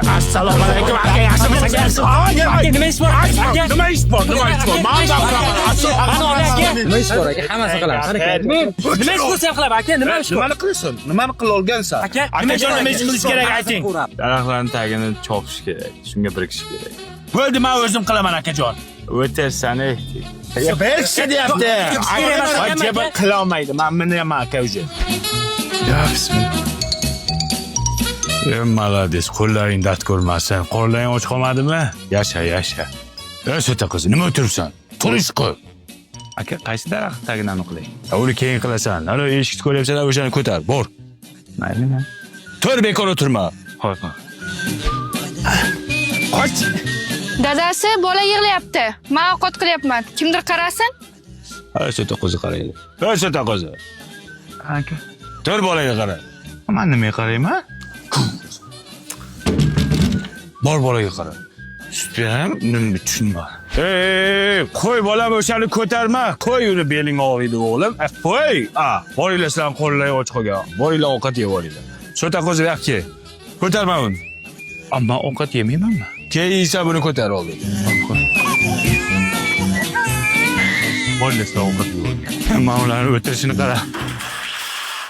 Assalomu alaykum aka, yaxshimisiz? Aka, nima ish bor? Aka, Nima ish bor? Nima ish bor? Men Mana aka. Nima ish bor aka? Hammasi qilamiz. Nima ish bo'lsa ham qilamiz aka, nima ish bor? Nimani qilasan? Nimani qila olgansan? Aka, nima ish Akajon, nima ish qilish kerak ayting. Daraxtlarni tagini chopish kerak. Shunga bir kishi kerak. Bo'ldi, men o'zim qilaman akajon. O'tirsan ey. Ya bir kishi deyapti. Kerak emas, Aka, aka. jabr qila olmaydi. Men minyapman aka o'zi. Ya bismillah. Ey молодец, qo'llaring dard ko'rmasin. Qo'llaring och qolmadimi? Yasha, yasha. Ey so'ta qiz, nima o'tiribsan? Turish qil. Aka, qaysi daraxt tagini aniqlay? Uni keyin qilasan. Ana eshikni ko'ryapsan, o'shani ko'tar. Bor. Mayli, mayli. Tur, bekor o'tirma. Ho'p, ho'p. Qoch. Dadasi, bola yig'layapti. Men ovqat qilyapman. Kimdir qarasin? Ey so'ta qizni qaraydi. Ey so'ta qizi. Aka, Tur, bolaga qara. man nimaga qarayman? Bor, bolaga qara. Sut beraman, nima tushunma. Ey, qo'y bolam, o'shani ko'tarma. Qo'y uni, beling og'riydi o'g'lim. Qo'y. A, boringlar, sizlarning qo'llaring och qolgan. Boringlar, ovqat yeb olinglar. So'ta qo'zi, bu yoqqa kel. Ko'tarma uni. Ammo ovqat yemaymanmi? Keyin yeysan, buni ko'tar oldin. Boringlar, sizlar ovqat yeb. Man ularni o'tirishini qara.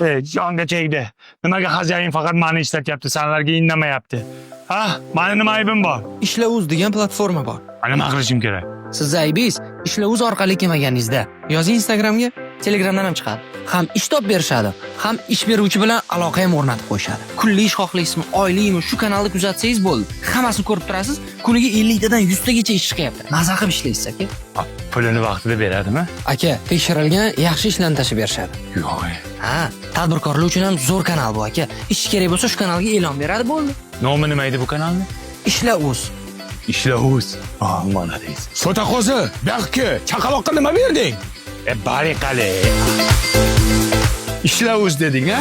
Ey, jonga tegdi. Nimaga xo'jayin faqat mani ishlatyapti, sanlarga indamayapti? Ha, mani nima aybim bor? Ishla.uz degan platforma bor. Nima qilishim kerak? Sizni aybingiz Ishla.uz orqali kelmaganingizda. Yozing Instagramga, Telegramdan ham chiqadi. Ham ish topib berishadi, ham ish beruvchi bilan aloqa ham o'rnatib qo'yishadi. Kunlik ish xohlaysizmi, oylikmi, shu kanalni kuzatsangiz bo'ldi. Hammasini ko'rib turasiz. Kuniga 50 tadan 100 tagacha ish chiqyapti. Maza qilib ishlaysiz aka. Pulini vaqtida beradimi? Aka, tekshirilgan yaxshi ishlarni tashlab berishadi. Yo'q. Ha, tadbirkorlar uchun ham zo'r kanal bu aka. Ish kerak bo'lsa shu kanalga e'lon beradi, bo'ldi. Nomi nima edi bu kanalni? Ishla.uz. Ishla.uz. Ah, молодец. So'ta qo'zi, bu yoqqa kel. Chaqaloqqa nima berding? E, bariqali. Ishla o'z deding, a?